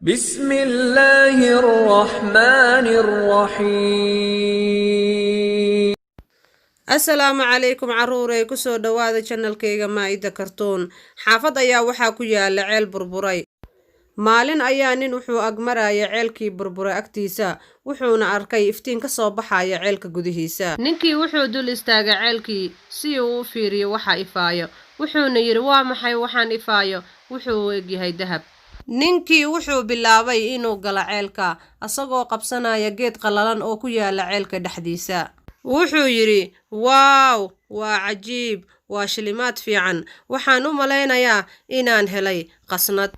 بسم الله الرحمن الرحيم. Asalaamu calaykum caruurey, kusoo dhowaada channelkayga Maa-ida Kartuun. Xaafad ayaa waxaa ku yaala ceel burburay. Maalin ayaa nin wuxuu agmaraya ceelkii burburay agtiisa, wuxuuna arkay iftiin ka soo baxaya ceelka gudihiisa. Ninkii wuxuu dul istaagay ceelkii si uu u fiiriyo waxa ifaayo, wuxuuna yidhi, "Waa maxay waxaan ifaayo? Wuxuu u egyahay dahab." Ninkii wuxuu bilaabay inuu galo ceelka, asagoo qabsanaya geed qallalan oo ku yaala ceelka dhexdiisa. Wuxuu yidhi, "Wow, waa cajiib, waa shilimaad fiican. Waxaan u malaynayaa inaan helay qasnad."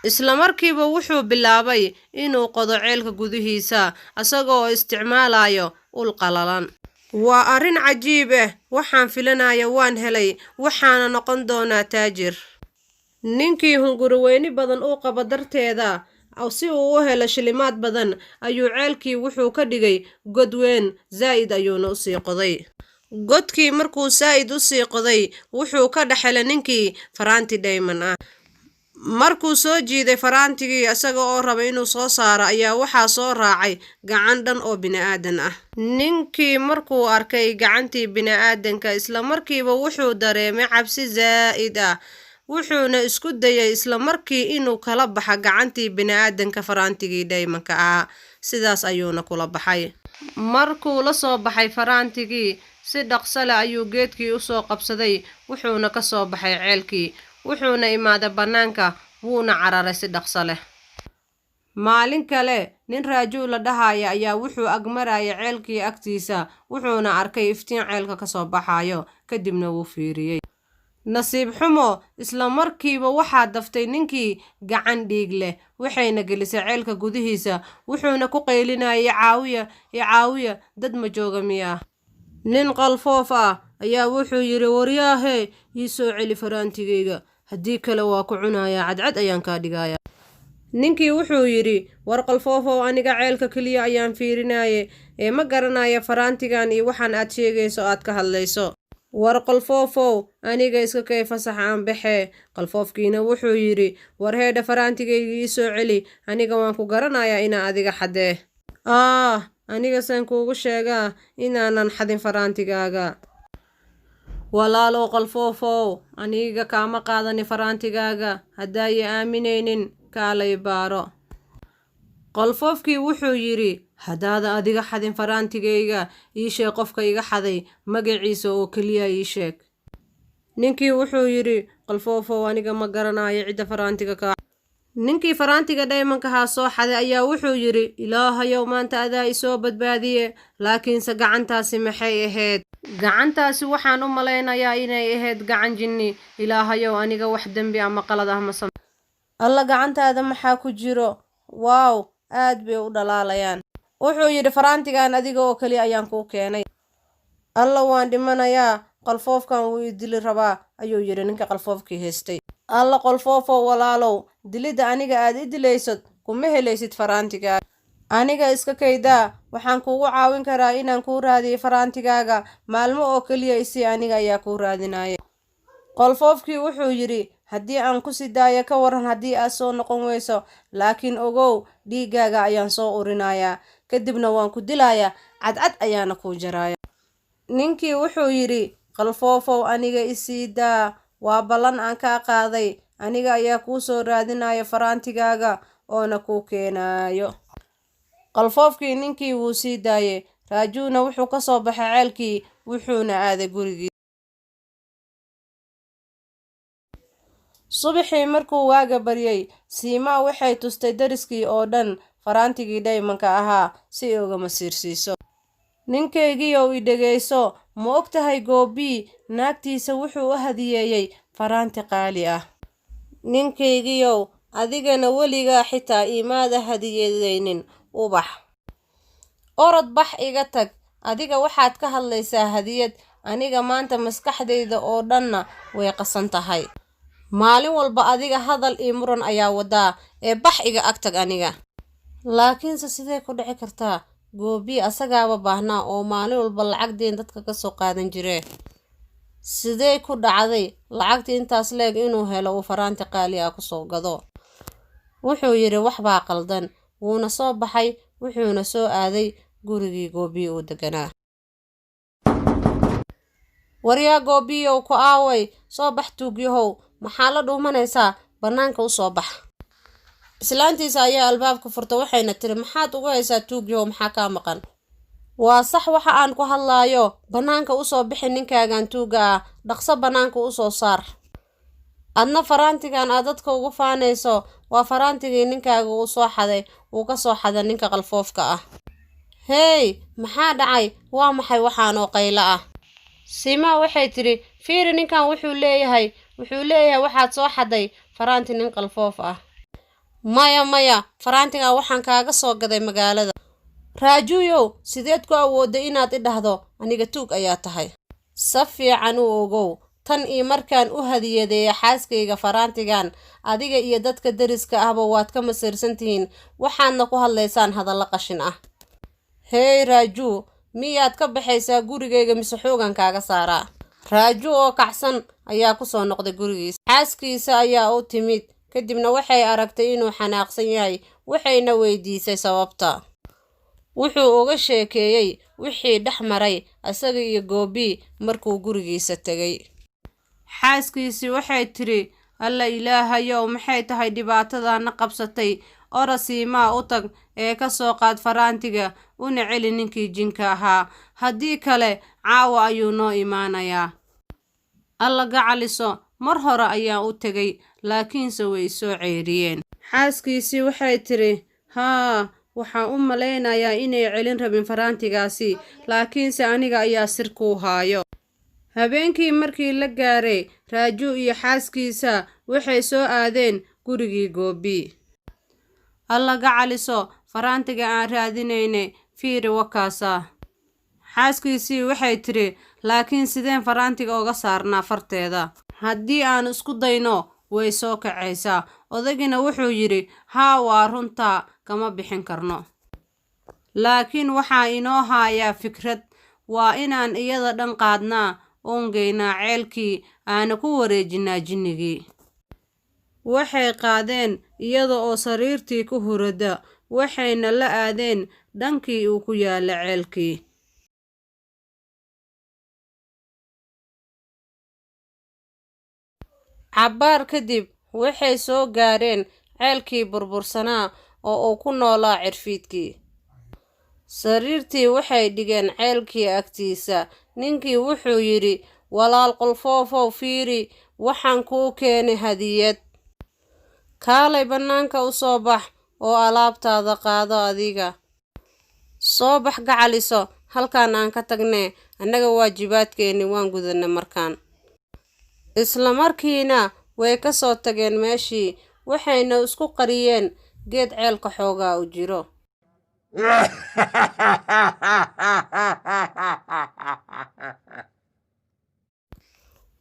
Isla markiiba wuxuu bilaabay inuu qodo ceelka gudihiisa, asagoo isticmaalayo ul qallalan. "Waa arrin cajiib ah. Waxaan filanaya waan helay, waxaana noqon doonaa taajir." Ninkii hunguri weyni badan uu qabo darteeda, si uu u helo shilimaad badan, ayuu ceelkii wuxuu ka dhigay god weyn. Zaa'id ayuuna usii qoday godkii. Markuu saa'id usii qoday, wuxuu ka dhex helay ninkii faraanti dhayman ah. Markuu soo jiiday faraantigii, isaga oo raba inuu soo saaro, ayaa waxaa soo raacay gacan dhan oo bini'aadan ah. Ninkii markuu arkay gacantii bini'aadanka, isla markiiba wuxuu dareemay cabsi zaa'id ah, wuxuuna isku dayay isla markii inuu kala baxa gacantii bini'aadanka faraantigii dhaymanka ahaa. Sidaas ayuuna kula baxay. Markuu la soo baxay faraantigii, si dhaqso leh ayuu geedkii usoo qabsaday, wuxuuna ka soo baxay ceelkii, wuxuuna imaaday bannaanka, wuuna cararay si dhaqso leh. Maalin kale, nin Raajuu la dhahaya ayaa wuxuu agmaraya ceelkii agtiisa, wuxuuna arkay iftiin ceelka kasoo baxayo. Kadibna wuu fiiriyey. Nasiib xumo, isla markiiba waxaa daftay ninkii gacan dhiig leh, waxayna gelisay ceelka gudihiisa, wuxuuna ku qaylinayay, "Icaawiya, icaawiya, dad ma jooga miyaa?" Nin qalfoof ah ayaa wuxuu yidhi, "Waryaahe, ii soo celi faraantigayga, haddii kale waa ku cunayaa, cadcad ayaan kaa dhigayaa." Ninkii wuxuu yidhi, "War qalfoofow, aniga ceelka keliya ayaan fiirinaye ee ma garanaya faraantigan iyo waxaan aad sheegayso aad ka hadlayso. War qalfoofow, aniga iska kay fasax, aan baxee." Qalfoofkiina wuxuu yidhi, "War heedha, faraantigayga ii soo celi. Aniga waan ku garanayaa inaa adiga xadee. Aniga saan kuugu sheegaa inaanan xadin faraantigaaga? Walaalow qalfoofow, aniga kaama qaadani faraantigaaga. Haddaayi aaminaynin, kaalay baaro." Qalfoofkii wuxuu yidhi, "Haddaada adiga xadin faraantigayga, ii sheeg qofka iga xaday, magaciisa oo keliya ii sheeg." Ninkii wuxuu yidhi, "Qalfoofow, aniga ma garanayo cidda faraantiga kaa." Ninkii faraantiga dhaymankahaa soo xaday ayaa wuxuu yidhi, "Ilaahayow, maanta adaa isoo badbaadiye. Laakiinse gacantaasi maxay ahayd? Gacantaasi waxaan u malaynayaa inay ahayd gacan jinni. Ilaahayow, aniga wax dembi ama qalad ah ma same. Alla, gacantaada maxaa ku jiro? Wow, aad bay u dhalaalayaan." Wuxuu yidhi, "Faraantigan adiga oo keliya ayaan kuu keenay." "Alla, waan dhimanayaa, qalfoofkan wuu i dili rabaa," ayuu yidhi ninka qalfoofkii haystay. "Alla qalfoofow, walaalow, dilidda aniga aad i dilaysad kuma helaysid faraantigaaga. Aniga iska kaydaa. Waxaan kuugu caawin karaa inaan kuu raadiyo faraantigaaga. Maalmo oo keliya isii, aniga ayaa kuu raadinaya." Qolfoofkii wuxuu yidhi, "Haddii aan ku sii daayo ka waran haddii aad soo noqon weyso? Laakiin ogow, dhiiggaaga ayaan soo urinayaa, kadibna waan ku dilayaa, cadcad ayaana kuu jaraya." Ninkii wuxuu yidhi, "Qalfoofow, aniga isii daa. Waa ballan aan kaa qaaday, aniga ayaa kuu soo raadinaya faraantigaaga oona kuu keenaayo." Qalfoofkii ninkii wuu sii daayay. Raajuuna wuxuu ka soo baxay ceelkii, wuxuuna aaday gurigii. Subaxii markuu waaga baryay, Siimaa waxay tustay dariskii oo dhan faraantigii dhaymanka ahaa si ay uga masiirsiiso. "Ninkaygiiyow, i dhegayso. Ma og tahay Goobii naagtiisa wuxuu u hadiyeeyey faraanti qaali ah? Ninkaygiiyow, adigana weligaa xitaa iimaada hadiyadaynin ubax. Orod, bax, iga tag. Adiga waxaad ka hadlaysaa hadiyad, aniga maanta maskaxdayda oo dhanna way qasan tahay. Maalin walba adiga hadal iyo muran ayaa wadaa ee bax, iga ag tag aniga." "Laakiinse sidee ku dhici kartaa? Goobii asagaaba baahnaa oo maalin walba lacag deen dadka ka soo qaadan jiree. Sidee ku dhacday lacagta intaas leeg inuu helo uu faraanti qaali ah kusoo gado?" Wuxuu yidhi waxbaa qaldan, wuuna soo baxay, wuxuuna soo aaday gurigii Goobii uu deganaa. Waryaa Goobiyow, ku aaway? Soo bax tuugyahow, maxaa la dhuumanaysaa? Bannaanka u soo bax. Islaantiisa ayaa albaabka furta, waxayna tiri, maxaad ugu haysaa tuugyahow, maxaa kaa maqan? Waa sax waxa aan ku hadlaayo, bannaanka usoo bixi ninkaagan tuugga ah, dhaqso bannaanka usoo saar. Adna faraantigan aad dadka ugu faanayso waa faraantigii ninkaaga uu soo xaday, uu ka soo xaday ninka qalfoofka ah. Hey, maxaa dhacay? Waa maxay waxaan oo qaylo ah? Siimaa waxay tidhi, fiiri ninkan wuxuu leeyahay, waxaad soo xaday faraanti nin qalfoof ah. Maya maya, faraantigan waxaan kaaga soo gaday magaalada. Raajuyow, sideed ku awooday inaad i dhahdo aniga tuug ayaa tahay? Sa fiican u ogow, tan iyo markaan u hadiyadeeya xaaskayga faraantigan, adiga iyo dadka deriska ahba waad ka masiirsan tihiin, waxaadna ku hadlaysaan hadallo qashin ah. Hey Raaju, miyaad ka baxaysaa gurigayga mise xoogan kaaga saaraa? Raaju oo kacsan ayaa ku soo noqday gurigiisa. Xaaskiisa ayaa u timid, kadibna waxay aragtay inuu xanaaqsan yahay, waxayna weydiisay sababta. Wuxuu uga sheekeeyey wixii dhex maray asaga iyo Goobii markuu gurigiisa tegay. Xaaskiisii waxay tiri, Alla Ilaahayow, maxay tahay dhibaatadana qabsatay? Ora Siimaa u tag ee ka soo qaad faraantiga, una celi ninkii jinka ahaa. Haddii kale caawa ayuu noo imaanayaa. Alla gacaliso, mar hore ayaan u tegay, laakiinse way soo ceyriyeen. Xaaskiisii waxay tiri, haa, waxaan u malaynayaa inay celin rabin faraantigaasi, laakiinse aniga ayaa sir kuu haayo. Habeenkii markii la gaaray, Raaju iyo xaaskiisa waxay soo aadeen gurigii Goobii. Alla gacaliso, faraantiga aan raadinaynay, fiiri wakaasa. Xaaskiisii waxay tiri, laakiin sideen faraantiga uga saarnaa farteeda? Haddii aan isku dayno way soo kacaysaa. Odagina wuxuu yidhi, haa waa runtaa, kama bixin karno. Laakiin waxaa inoo haayaa fikrad, waa inaan iyada dhan qaadnaa oon geynaa ceelkii, aana ku wareejinaa jinnigii. Waxay qaadeen iyada oo sariirtii ku hurada, waxayna la aadeen dhankii uu ku yaalla ceelkii. Cabbaar kadib waxay soo gaareen ceelkii burbursanaa oo uu ku noolaa cirfiidkii. Sariirtii waxay dhigeen ceelkii agtiisa. Ninkii wuxuu yidhi, walaal qolfoofow, fiiri, waxaan kuu keenay hadiyad. Kaalay bannaanka u soo bax oo alaabtaada qaado adiga. Soo bax gacaliso, halkaan aan ka tagnee, annaga waajibaadkeenni waan gudanay markaan. Isla markiina way ka soo tageen meeshii, waxayna isku qariyeen geed ceelka xoogaa u jiro.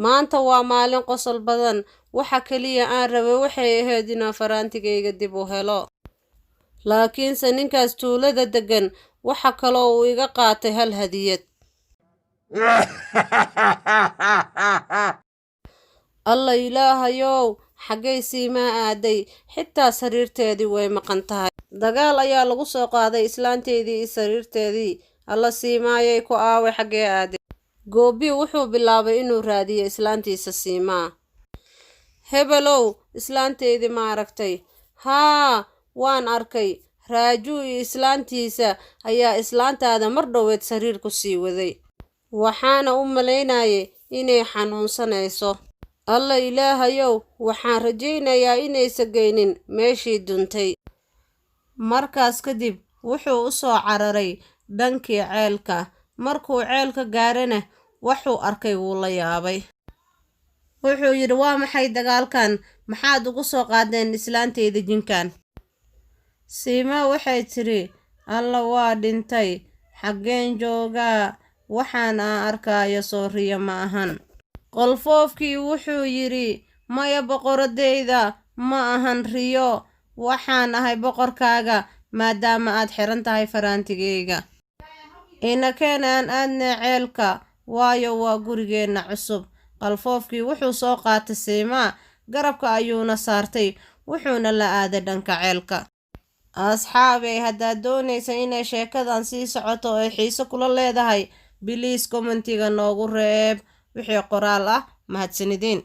Maanta waa maalin qosol badan. Waxa kaliya aan rabay waxay ahayd inaan faraantigayga dib u helo. Laakiinse ninkaas tuulada deggan waxa kaloo uu iga qaatay hal hadiyad. Alla Ilaahayow, xaggay Siimaa aaday? Xitaa sariirteedii way maqan tahay. Dagaal ayaa lagu soo qaaday islaanteedii iyo sariirteedii. Alla Siimaayay, ku aaway, xaggee aaday? Goobi wuxuu bilaabay inuu raadiyo islaantiisa Siimaa. Hebelow, islaanteydii ma aragtay? Haa, waan arkay. Raaju iyo islaantiisa ayaa islaantaada mar dhoweed sariir ku sii waday. Waxaana u malaynayay inay xanuunsanayso. Alla Ilaahayow, waxaan rajaynayaa inaysan geynin meeshii duntay. Markaas kadib wuxuu u soo cararay dhankii ceelka. Markuu ceelka gaarana wuxuu arkay wuu la yaabay. Wuxuu yidhi, waa maxay dagaalkan? Maxaad ugu soo qaadeen islaanteyda jinkan? Siimaa waxay tidhi, Alla waa dhintay, xaggeen joogaa? Waxaan aan arkaayo soo riyo ma ahan. Qolfoofkii wuxuu yidhi, maya boqoradeyda, ma ahan riyo, waxaan ahay boqorkaaga maadaama aad xiran tahay faraantigayga. Inakeen aan aadnay ceelka, waayo waa gurigeenna cusub. Qalfoofkii wuxuu soo qaatay Siimaa, garabka ayuuna saartay, Wuxuuna la aaday dhanka ceelka. Asxaabey, haddaad doonaysa inay sheekadan sii socoto oo ay xiiso kula leedahay, please commentiga noogu reeb wixii qoraal ah. Mahadsanidin.